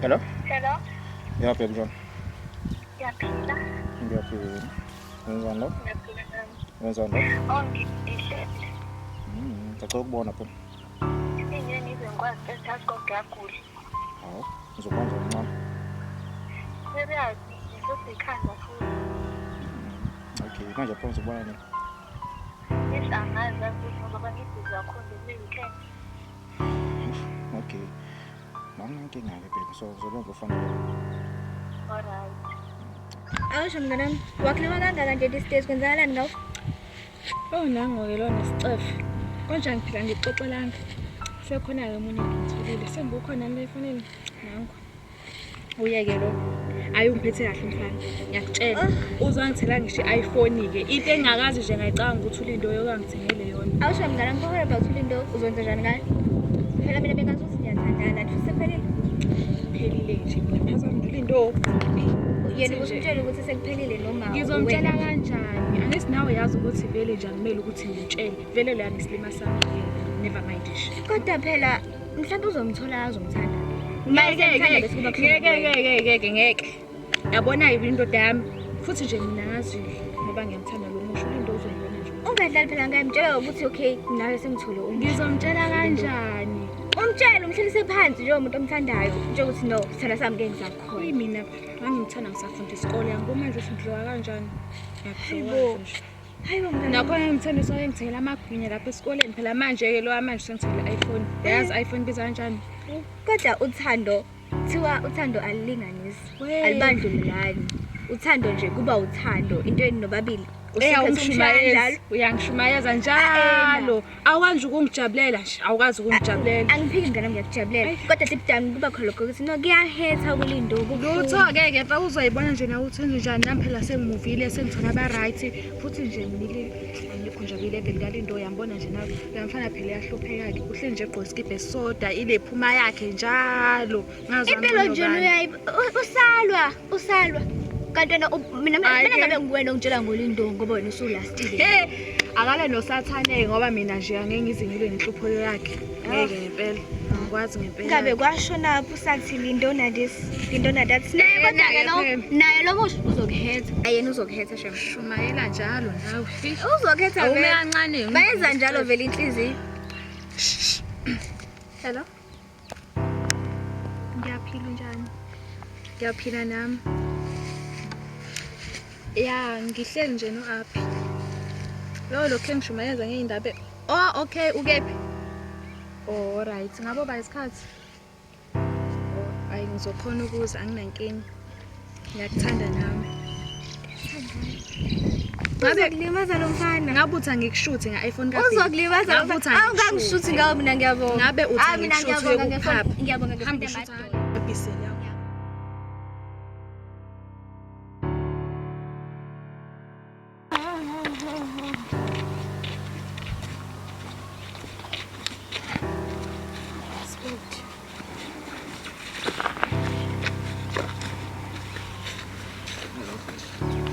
Hello? Hello, Ya babe njani? ngiyaphila. Ngiyaphila. Wenzani lo? Ngiyaphila nami. Wenzani lo? Oh, ngihleli. Ngicela ukubona phela. Ingeke ngize ngikwazi esithathu kodwa ngiyagula. Hawu, ngizokwenza kancane. Serious, ngiphethwe ikhanda futhi. Okay, manje phela ngizokubona nini? Eish, angazi yazi ukuthi ngoba ngibhizi kakhulu kule weekend. Okay. Anginankinga-ke babe, so ngizokwenza ofanele. Alright. Awusho mngani wami, wakhuluma kangaka nje these days kwenzakalani ngawe? Oh nango-ke lona sicefe. Konje ngiphila ngikuxoxelanga. Sekhona-ke omunye ngimtholile. Sengibukhona la efonini. Nango. Uye-ke lo. Ayi ungiphethe kahle mfana. Ngiyakutshela. Uzongithela ngisho i-iPhone-ke. Into engingakazi nje ngayicabanga ukuthi uLindo uyokangithengele yona. Awusho mngani wami, what about uLindo uzokwenza njani ngayo? Phela mina bengazi ukuthi niyathandana, nje sekuphelile. Phelile nje mina phakathi kwami noLindo. Yena usumtshela ukuthi sekuphelile noma Ngizomtshela wena? kanjani? Angithi nawe yazi ukuthi vele nje akumele ukuthi ngimtshele. Vele loyana isilima sami. Never mind nje. Kodwa phela mhlawumbe uzomthola azomthanda. Uma Ngeke esemthanda bese kuba ngeke buhlungu kuwena. ngeke ngeke ngeke. Yabona indoda yami. Futhi nje mina ngazi ngoba ngiyamthanda lo musho uLindo uzoyibona nje. Ungadlali phela ngaye, mtshela ukuthi okay nawe sengithole umusha. Ngizomtshela kanjani? Umtshele umhlalise phansi njengomuntu omthandayo, umtshele ukuthi no, sithanda sami ngeke ngisakhona. Kuyi mina ngangimthanda ngisafunda isikole yangu manje uthi ngidliwa kanjani? Hayibo. Ngiyakudliwa nje. Hayibo mngani. Nakhona ngimthanda so ngithengela amagwinya lapha esikoleni phela manje ke lo manje sengithengela iPhone. Yazi iPhone ibiza kanjani? Kodwa uthando kuthiwa uthando alulinganisi, We. alubandlululani. Uthando nje kuba uthando into yenu nobabili. Eya Usukhetha umshaya ungishumayeza, kanjalo. uyangishumayeza njalo. Awukwazi ukungijabulela nje, awukwazi ukungijabulela. Angiphiki mngani wami ngiyakujabulela. Ayi. Kodwa deep down kuba khona lokho ukuthi no kuyahetha kulindo kubuhlungu. Lutho-ke ke fa uzoyibona nje nawe uthi njani nami phela sengimuvile sengithola aba-right futhi nje mina angikho nje kwi-level kaLindo uyambona nje nawe loya mfana phela uyahlupheka-ke uhleli nje egqoke isikibha esisodwa ile phuma yakhe njalo Ngazi Impilo wangcono nje bani. uyayi usalwa, usalwa. Kanti wena mina Hhayi mina ke. ngabe nguwena ongitshela ngoLindo ngoba wena usulastile. He, akale nosathane ngoba mina nje angeke ngize ngibe nenhlupho yakhe ngeke ngempela angikwazi ngempela Ngabe kwashona pho usathi Lindo na this, Lindo na that. Naye kodwa ke lo Yena-ke naye lo musho uzokuhetha. Yena uzokuhetha shem. shumayela njalo nawe Uzokhetha awume vele. kancane Bayenza njalo vele inhliziyo. Hello. Ngiyaphila njani? Ngiyaphila nami. Ya, ngihleli nje no-Aphi. Lo lokhu engishumayeza ngey'ndaba. Oh, okay, ukephi? Oh, right. Ngabe uba isikhathi? Oh, ayi ngizokhona ukuza anginankinga. Ngiyakuthanda nami. Ngabe Uzokulimaza lo mfana. ngabe uthi angikushuthe nge-iPhone ka Uzokulimaza lo Ngabe uthi mfana. Awungangishuthi ngawo mina ngiyabonga. Ngabe uthi Ah, mina angikushuthe ngiyabonga ngefoni. uyekuphapha. Ngiyabonga ngefoni Hamba ushuthe yamadoda. ebhisini yakho.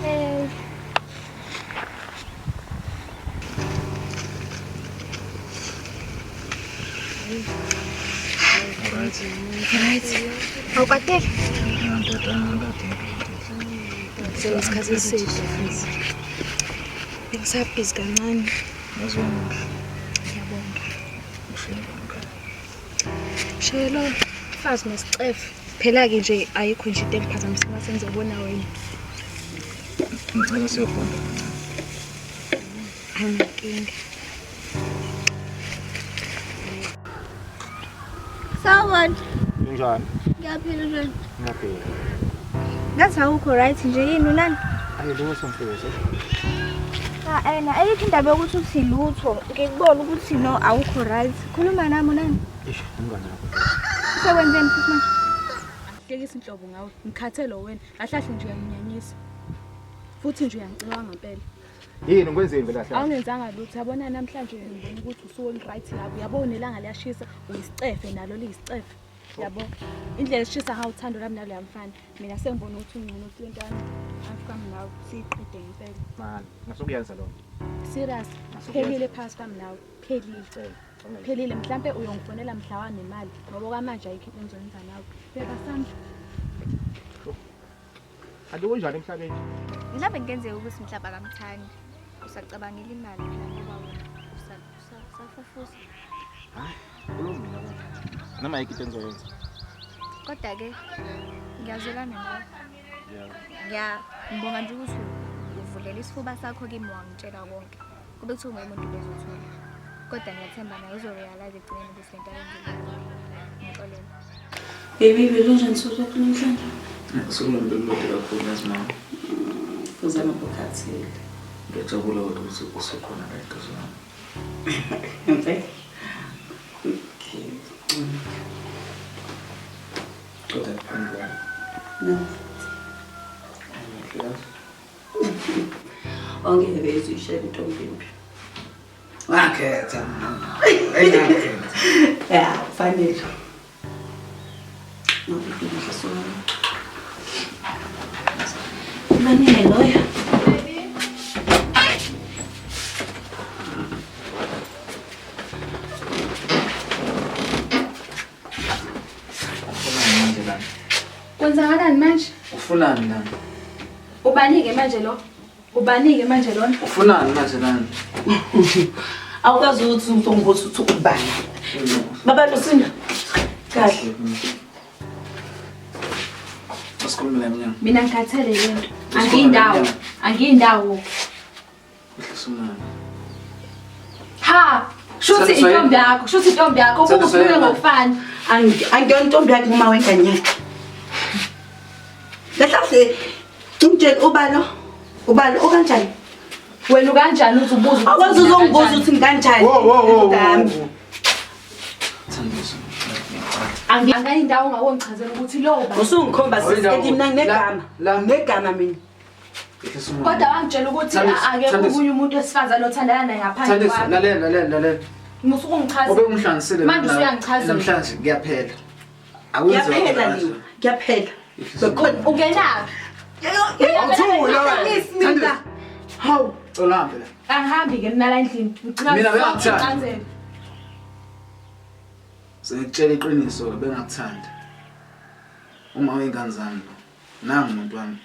Hey. Right. Awukwatele? Sekuyisikhathi eside futhi. Bengisabhizi kancane. Ngiyabonga. Shelo, mfazi nesicefe. Phela-ke nje ayikho nje into engiphazamisa uma sengizobona wena. Ngicela siyofunda. Anginankinga. Sawubona. Unjani? Ngiyaphila njani? Ngiyaphila. Ngathi awukho right nje yini unani? Ayi lutho mfethu. Ah, ena ayikho indaba yokuthi uthi lutho. Ngikubona ukuthi no awukho right. Khuluma nami unani? Eish, umngane wakho mfethu. Usekwenzeni futhi manje? Hlekisa inhlobo ngawe. Ngikhathele wena. Kahle kahle nje uyanginyanyisa. Futhi nje uyangicika ngempela. Yini ngikwenzeni vele kahle? Awungenzanga lutho. Yabona namhlanje ngibona ukuthi usuku right lapho. Yabo nelanga liyashisa, uyisicefe nalo liyisicefe. Yabo. Indlela eshisa ngayo uthando lami naloya mfana. Mina sengibona ukuthi ungcono ukuthi lento yami afika nawe siyiqede ngempela. Man, ngasukuyenza lo. Serious. Ngasukuyenza. Phelile phakathi kwami nawe. Phelile. Cela. Phelile mhlampe uyongifonela mhla wanemali ngoba okwamanje ayikho into engizoyenza nawe. Bheka sami. Kanti kunjani emhlabeni? Mhlawumbe kungenzeka ukuthi mhlawumbe akamthandi. Usacabangela imali phela ngoba wena usafufusa. Hayi, kulungile kodwa. Noma ayikho into engizoyenza. Kodwa-ke ngiyazwelana nawe. Yeah. Ngiyabonga nje ukuthi uvulela isifuba sakho kimi wangitshela konke. Kube kuthiwa unguye umuntu bezothola. Kodwa ngiyathemba naye uzorealize ekugcineni ukuthi lento ayenzile. Ngixolele. Baby, belunjani usuku lwakho namhlanje? Usuku lwami belulude kakhulu yazi mama. Uzama ukukhathele. Ngiyajabula kodwa ukuthi usukhona la eduze kwami. Ngempela. Okay. Kodwa phambi kwami. No. Muhle yazi. Angeke bezuyishela intombi embi. Ngakhetha mama. Engakhetha. Ya, kufanele. Nokudumisha sona. Banike loyo. Ufunani manje lana? Kwenzakalani manje? Ufunani lana? Ubanike manje lo? Ubanike manje lona? Ufunani manje lana? Awukwazi ukuthi uzongibuza ukuthi ubani. Baba Lusinda. Kahle. Asikhulume la emnyango. Mina ngikhathele lento. Angiyindawo. Angiyindawo. Ehlisa umoya. Ha! Shuthi Sithando intombi yakho, shuthi intombi yakho Sithando ukukhulume sayini. ngokufana. Angiyona intombi yakhe uma wengane yakhe. Kahle kahle ungitshele ubalo. Ubalo okanjani? Wena ukanjani uthi ubuza ukuthi Awukwazi mina uzongibuza kanjani? ukuthi ngikanjani. Wo wo wo. Yami. Thandiso. Angiyindawo ungawongichazela ukuthi lo ba. Usungikhomba Awuyindawo. sisi ethi mina nginegama. La- la. Negama mina. Ehlisa umoya. Kodwa wangitshela ukuthi Thandiso, akekho Thandiso. omunye umuntu wesifazane othandana naye ngaphandle Thandiso, kwami. lalela lalela lalela. Musuke ungichazela. Obe ungihlanganisile Manje nawe. usuyangichazela. Namhlanje kuyaphela. Akwenziwa Kuyaphela kanje. liwe. Kuyaphela. Ehlisa Bekhona umoya. Ungenaphi? Awuthule wena. Angihlangisi mina. Thandiso. Hawu. Cela uhambe la. Angihambi ke mina la endlini. Ngicela Mina bengakuthandi. ngichazele. Sengikutshela iqiniso ke bengakuthandi. Uma wey'ngane zami lo. Nangu umuntu wami.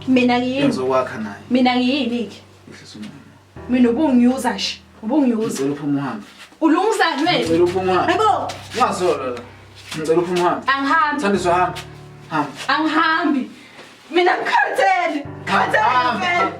Mina ngiyini? Engizokwakha naye. Mina ngiyini ke? Ehlisa umoya. Mina ubungiyuza nje. Ubungiyuza. Ngicela uphume uhambe. Ulungisani wena? Ngicela uphume uhambe. Hayibo. Ungazolwa la. Ngicela uphume uhambe. Angihambi. Thandiso hamba. Hamba. Angihambi. Mina ngikhathele. Ngikhathele Hamba. vele.